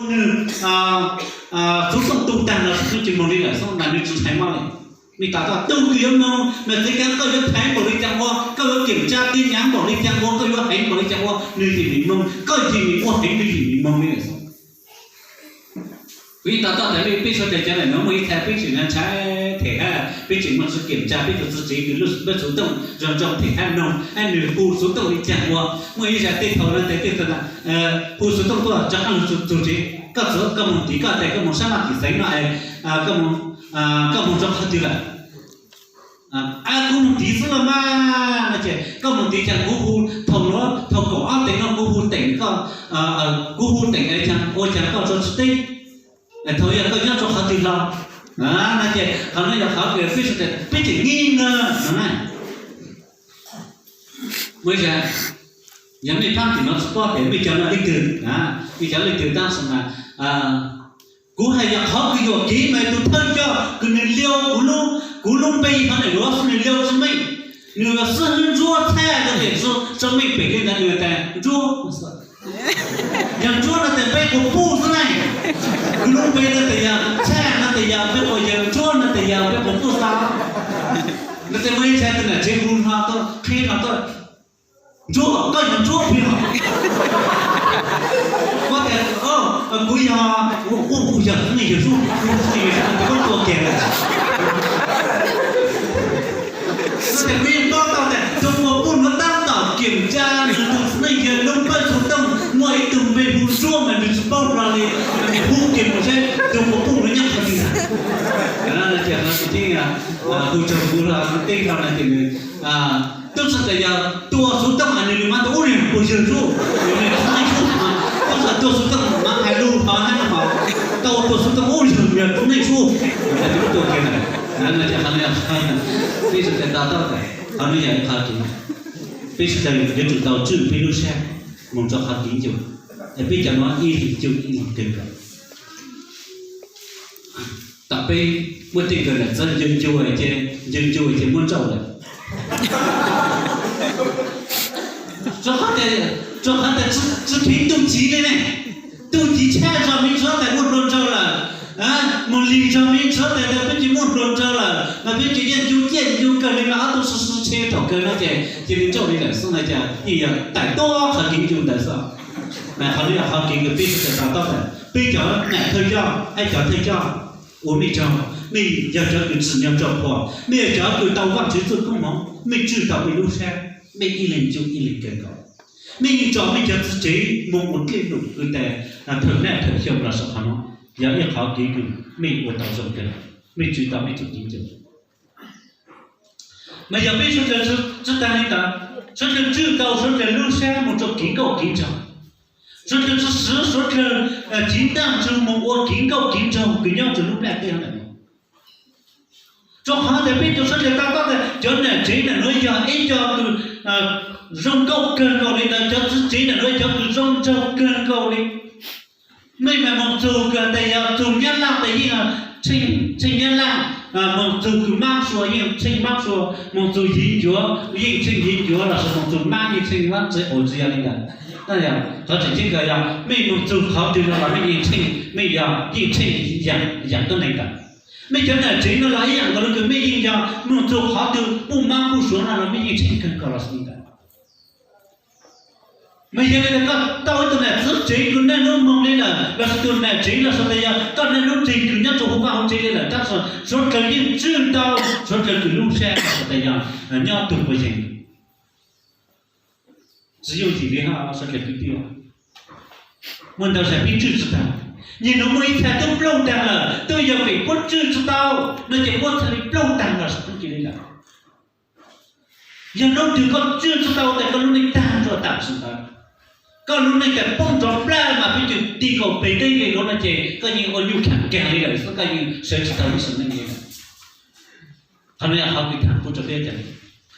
nws xuv tooj tu tag los tsis moog li lawm xwb mas nws tsis ntshai mob li. Mej tas koj tug kws yuav moog, mas txiv kaav koj yuav theev npaum li caag ua, koj yuav kiam tsa tig nyaav npaum li caag ua, koj yuav heev npaum li caag ua, nws yeej moog, koj yeej ua heev nws yeej moog li lawm xwb. Kuv yeej tas koj tas le peb suav dlawg cov nam nuav muaj ib txha peb tseem ntshai them hab, peb tseem muaj tsi kiam tsa peb tug txiv tsev kws lub npawb xuv tooj zoo zoo them hab noog hab nws hu xuv tooj li caag ua. Muaj ib zag tej thaus no tes tej thaus hu xuv tooj tuaj tso qaab lug txug tsev, koj txug koj moog tiv koj tes koj moog sab laj tim xeev no, koj moog rua qhov twg lawm? Kuv moog tiv xwb los mas. No ces koj moog tiv caag kuv hu, thaum nuav thaum kaum ob teev no kuv hu teem koj, kuv hu teem ua caag koj tso tsi teb, thaum yog koj nyob rua qhov twg hlo. No ces qhov nuav yog qhov kws peb sawv dlawg peb tseem nyeej na no na. Muaj ib zag, yog mej phaab tim nuav tsi paub tes mej cov nuav leej twg, mej cov leej twg tab sis mas kuv has yog qhov kws yuam kev mas tug thawj coj kws nws liu kuv lub, kuv lub npe hov nam luav xwb nws liu tsi meej, nws xib hwb ntsuab txhaj no tes tso meej pem le ntawd nws tas ntsuab. Yog ntsuab no tes peb puas puj xwb na? Kuv lub npe no tes yog txhaj no tes yog peb puas, yog ntsuab no tes yog peb puas puj xwb? No tes muaj ib zag tug nam tsev hu hlo tuaj qhia hlo tuaj, ntsuab, koj yog ntsuab plig los? Kuv tas, kuv yog, kuv yog txiv neej yawg Zuag, kuv txiv neej yawg Zuag tes koj tua kiag lawm. Kuv yeej paub tau tas tug puas puj nuav tab tom kiam tsa nws tug txiv neej yawg lub npawb xuv tooj muaj ib tug npe hu ntsuab mas nws tsi paub hlo li, nws hu kiag mus seb tug puas puj nuav nyob qhov twg. Ces qhov tseeb hu tsaug kuv hlo teb hlo no ces nws tub txhaj tas yog tua xuv tooj mas nws nws mas tus ub nws puas yawg Zuag, nws txiv neej Zuag, tub txhaj tua xuv tooj mas hais lug hov hab no hov, tau tua xuv tooj ub yog nws txiv neej Zuag. Tes tua kiag lawm. Qhov nuav yog, peb sawv dlawg to taub tas qhov nuav yog qhov kev, peb sawv dlawg yuav tsum tau tswj peb lub sab moog rua qhov kev ncua, es peb cov nuav ib leeg ncua ib leeg kawg nkaus. Tom peb muaj tej kawg nam txawv ncua ncua ces, ncua ncua ces muab nrauj lawm. Rua qhov tas tsi kheev tug txiv le ne, tug txiv tshaj zog me ntsuav tas muaj hluas nraug lawm, moog lig zog me ntsuav tas peb tsi muaj hluas nraug lawm mas peb tsi yeej ncua ciaj ncua kawg li mas ob tug sib sib tsheb thaum kawg no ces cia li nrauj li lawm xwb no ces yeej yog tawm tuab qhov kev ncua ntawd xwb. Mas qhov nuav yog qhov kev kws peb sawv dlawg to taub tas peb cov nam thawj coj hab cov thawj coj ua mej tsaug, mej yog cov kws tsim nyog tso plhuav, mej yog cov kws tau Vaajtswv txuj koob moov, mej tswj tau mej lub sab, mej ib leeg ncua ib leeg kawg nkaus. Mej yeej tso mej cov txiv tsev moog ua dlej lug kws tas thawm naj thawm xyoo los saum qhov nuav, yog ib qhov kev kws mej ua tau zoo kawg, mej tswj tau mej tug kev ncua. Mas yog peb suav dlawg tsi taag le ntawd, suav dlawg tswj tau suav dlawg lub sab moog rua kev nkauj kev nraug, suav dlawg tsi siv suav dlawg txiv ntaaj ntsug moog ua kev nkauj kev nraug kws nyob rua lub nplaj teb hov ntawm no. Rua qhov tas peb tug suav dlawg to taub tas cov nam tsev nam nuav yog ib co kws zoo nkauj kawg nkaus li ntawd, cov txiv tsev nam nuav cov kws zoo nraug kawg nkaus li. Mej mas moog txug kws tas yog txug Nyab Laj tas yeej tsheej Nyab Laj, moog txug kws Mab Sua yeej tsheej Mab Sua, moog txug Yiv Ncuav yeej tsheej Yiv Ncuav los sis moog txug Mab yeej tsheej Mab, tsi ua tsi yog li ntawd. Qhov tseem ceeb kawg yog mej moog txug qhov twg no los mej yeej tsheej, mej yog yeej tsheej yaam tuab neeg ntawd. Mej cov nam tsev no los ib yaam nkaus le kws mej yeej yog moog txug qhov twg puj Mab puj Suav no los mej yeej tsheej kawg nkaus los sis li ntawd. Mas yog le koj tau ib tug nam txiv tsev kws naj nub moog le lawm los sis tug nam tsev los sis tas yog koj naj nub tsev kws nyob rua huv vaj huv tsev le lawm tab sis suav dlawg yeej tswj tau suav dlawg kws lub sab tas yog nyob tug puas yeeg. Tsi yooj yim li hab suav dlawg kwv tij. Muaj ntau zag peb tswj tsi tau. Nyem nuav muaj ib txha tub plaub taag lawm, tub yog vim puab tswj tsi tau no ces puab txhaj le plaub taag los sis tub ci le lawm. Yog nub twg koj tswj tsi tau tas koj lub neej taag nrho tam sim ntawd, koj lub neej tas poob nrov plawg mas peb cov tig kaum peg teb le nuav no ces koj yeej ua nyuj khaam kaag le lawm xwb, koj yeej sawv tsi tau ib sim neej le lawm. Qhov nuav yog qhov kws tham kuv rua peb tas,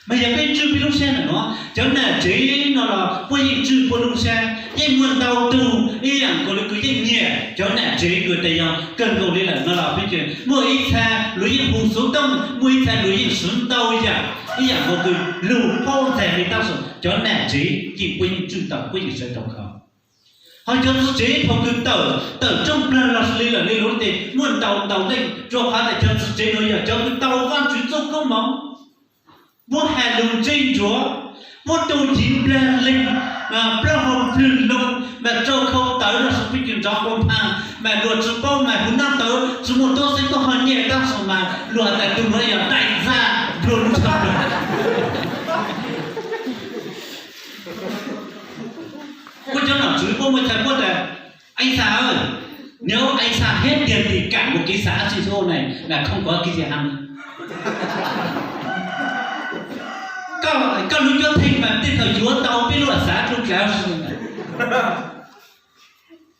mas yog peb tswj peb lub sab nam nuav, cov nam tsev no los puab yeej tswj puab lub sab. Yeej muaj ntau tug ib yaam nkaus le kws yeej nyiam cov nam tsev kws tas yog kawg nkaus le lawm no los peb muaj ib txha luag yeej hu xuv tooj, muaj ib txha luag yeej siv ntau yaam, ib yaam nkaus kws lug paub ntxaig le tab sis cov nam tsev yeej puab yeej tswj tau puab yeej sawv tau khov. Ho cov txiv tsev thaum kws tawm, tawm rooj plag los li lawm li lawm ces muaj ntau ntau leej, rua qhov tas cov txiv tsev nuav yog cov kws tau Vaajtswv txuj koob moov, muab has lug ntseg ntsuav, muab tu ntiv nplag leeg, plaub hau nplwg loo, mas rau khau tawv los sis peb cov nrov ua nphaag, mas luas tsi paub mas huv naj tawv tsi muaj tuab xeeb tuab ho nyiaj tab sis mas luas tas tug nuav yog daim ntxag nplua nuj tshaj plawg. Muaj cov nom tswv puab muaj chaw puab tas, anh xã ơi, nếu anh xã hết tiền thì cả một cái xã Sing Sô này là không có cái gì ăn. Koj, koj lub cuab theej mas tej thaum yuav tau peb lub xav dlua dlawv.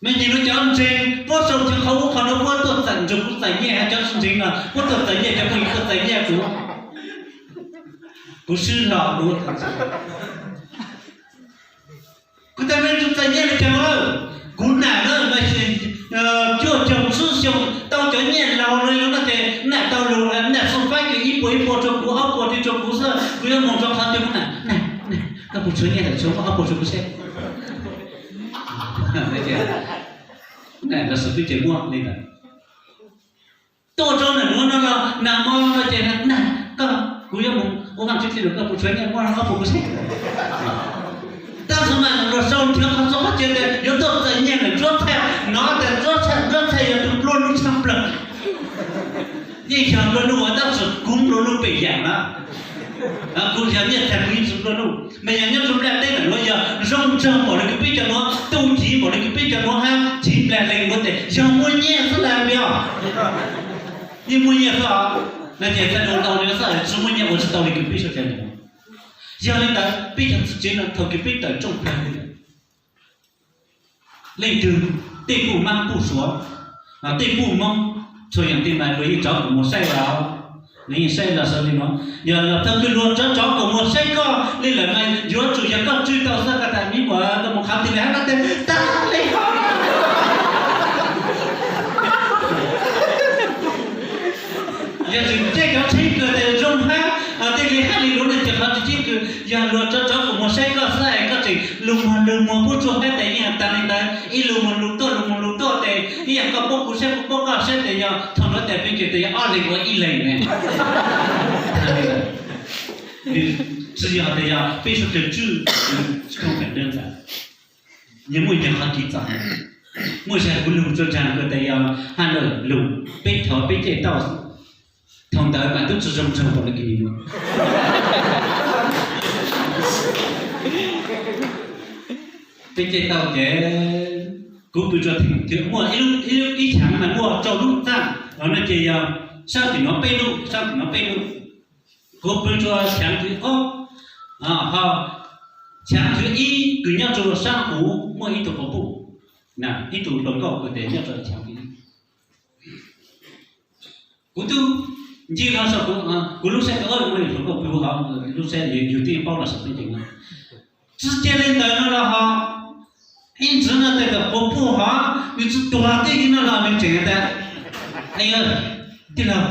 Mej nyeem lub cov ntseeg puab sau cov qhov ub qhov nuav puab tuaj txais nrug kuv txais nyiaj, cov tsis ntseeg los puab tuaj txais nyiaj, cov phooj ywg tuaj txais nyiaj kuv. Kuv swb los kuv, kuv tas mej txais nyiaj li cas lawm, kuv nam lawm mas cuaj caug tsib xyoo tau cov nyiaj laug li lawm no ces nam tau lug, nam xu faib kws ib puas ib puas rua kuv, ob puas rua kuv xwb, kuv yuav moog rua qhov twg nam, koj puas tshuav nyiaj tawm tshuav muab ob puas rua kuv seb. Nam los xav twb ces muaj li ntawd. Tuaj rau nam nuav no los nam mo no ces nam, koj, kuv yuav moog ua vaaj tswv dlej lug, koj puas tshuav nyiaj muab ob puas kuv seb. Tab sis mas luas sau nrhiav qhov txuj qhov chaw tas yuav tuaj txais nyiaj nam ntsuab txhaj, nov tas ntsuab txhaj, ntsuab txhaj yog tug nplua nuj tshaj plawg. Yeej yog nplua nuj ua tab sis kuv nplua nuj pem yaam na. Kuv yog nyiaj txhaj kuv yeej tsi nplua nuj. Mas yog nyob rua nplaj teb nam nuav yog zoo nraug npaum le kws peb cov nuav, tu ntiv npaum le kws peb cov nuav hab, ntiv nplag leeg nuav tes yog muaj nyiaj xwb las npias. Yeej muaj nyiaj xwb os. No ces txhaj le tau le xwb, tsi muaj nyiaj ua tsi tau le kws peb sawv daws. Yog le ntawd peb cov txiv tsev no thaum kws peb tawm rooj plag le, leej twg tej puj maab puj suav, tej puj moob, txhua yaam tej mas luas yeej rov koom moog saib los, luas yeej saib los xav le nuav. Yog los thaum kws luas rov rov koom moog saib koj le lawm mas yuav tsum yog koj tswj tau xwb, koj tas mib muam koj moog qhov twg le hab, koj tas tag le hab. Yog tseem caij cov tsheb kws tas zoo hab, tej le hab le luav le ces qhov tseem ceeb kws yog luas rov rov koom moog saib koj xwb es koj tseem lug muag lug muag puab tsuaj hab tas yeej tas le ntawd, ib lug moog lug tuaj lug moog lug tuaj tes ib yaam koj paub kuv saib kuv paub koj saib tes yog thaum nuav tas peb ces tes yog ob leeg ua ib leeg ne. Tsi yog tas yog peb sawv daws tswj, tsi khoom feem dawb ntxaws. Yog muaj ib qhov kev txom nyem, muaj zag kuv lug tsuag nraag kws tas yog hab lug peb thov peb caij tau, thaum ntawd mas tub tsi zoo nraug npaum le kws nyiam. Peb caij tau ces kuv pw rua theem thib, muaj ib lub, ib lub, ib chaav mas muaj rau lub txaj, no ces yog sab tim nuav peb lub, sab tim nuav peb lub. Kuv pw rua chaav thib ob, ho chaav thib ib kws nyob rua sab huv muaj ib tug quas puj, ib tug hluas nkauj kws tes nyob rua chaav thib ib. Kuv tub nce hlo saum kuv lub saib, muaj ib tug hluas nkauj pw hov, lub saib yug tub paub los saum peb nceeg no. Tsi cia le ntawd no los ho ib ntsis no tes tawm quas puj hov, nws tsi tuag teb no los nws tseem tas, tij laug,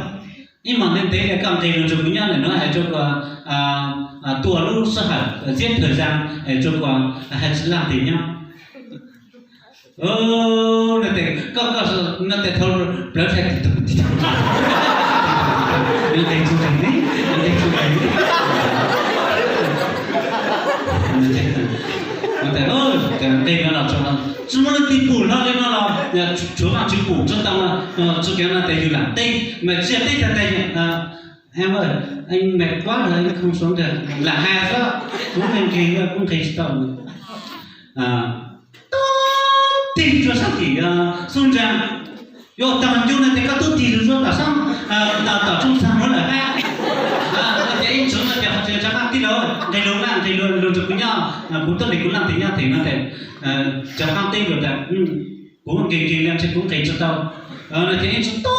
ib mos ntev ntev koj nqis lug nrug kuv nyob ntawm nuav hais rua kuas tua lub sij hawm, giết thời gian, hais rua kuas hais tsi laaj tes nyob. No tes koj, koj no tes thau plawv thaij ti tug ti tug, nqis tsuj nqis, nqis tsuj nqis. Nqis no los tsi muaj leej twg pum hlo li no los, tshuav Vaajtswv pum tsi tau, tsi kev no tes yug lam teb, mas tsi yog teb tag tes, mệt quá rồi anh không xuống được, lam has xwb, kuv nqis nqis kuv nqis tsis tau. Tub tig rua sab tim xub nraag, yuav taag ncu no tes koj tub tig lug rua tom sab, tom rooj txag nuav lawm hab. Ces ib ntsis no ces rov qaab tij laug, nqis lug na, nqis lug nrug kuv nyob, kuv tuaj nqis kuv laaj tes nyob tes no tes rov qaab teb lug tas, kuv nqis nqis no ntshe kuv nqis tsis tau. No ces ib ntsis tub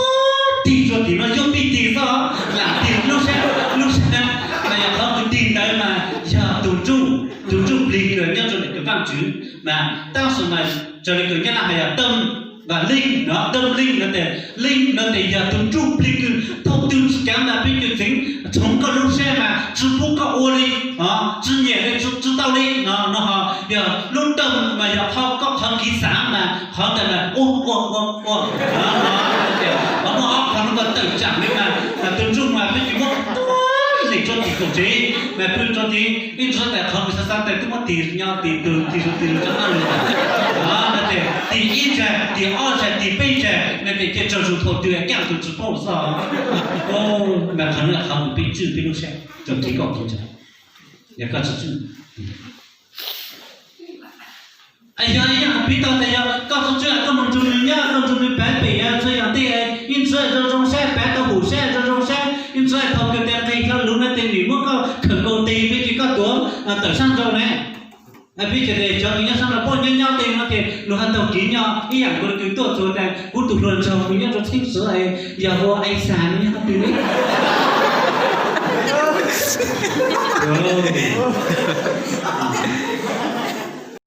tig rua tim no yuav pib tig xwb, lam tig lub sab, lub sab, mas yog qhov kws tig ntawd mas yog tug ntsuj, tug ntsuj plig kws nyob rua ntawm kws Vaajtswv, mas tab sis mas raws le kws Nyab Laj has yog tâm Mas leej no, tâm linh no tes, linh no tes yog tus nruj plig kws thaum twg tsi caav mas peb cov txeev txhoov koj lub sab mas tsi pub koj ua li, tsi nyiam li, tsi tau li no, no ho yog lub tâm mas yog qhov koj qhov kev xaav mas qhov ntawd mas ua ua ua ua, ho muaj ob qhov nuav tawm tsaam li mas tus nruj mas peb tsi muab tuab leeg tso tim kaum tsev mas pw rua tid, ib ntsis tas qhov kws xaav xaav tas twb muab tig nyob tig tug tig tug tig tug tso noj lug. Tes tig ib zag, tig ob zag, tig peb zag no tes cia tsaug zug thaum twg kaaj tug tsi paub xwb. Mas qhov nuav qhov kws peb tswj peb lub sab rua kev koj kev ntshaw, yog koj tsi tswj. Yog ib yam piv tau tas yog koj tsi tswj koj moog nrug nwg nyob, koj nrug nwg pav pem txhua yam tej, ib ntsis zoo zoo sab, pav tau hum sab zoo zoo sab, ib ntsis thaum kws tes nqis hlo lug no tes nwg muab koj khawm nkaus tes peb ces koj tuav tawm sab nraud na. Peb ces cov kws nyob sab nraud puab nyob nyob tej no ces luag has taug kev nyob ib yam nkaus le kws tuaj txug tas kuv tug hluas nraug kws nyob rua txheeb sawv yog hu ua Ais Xas no nyob twg li.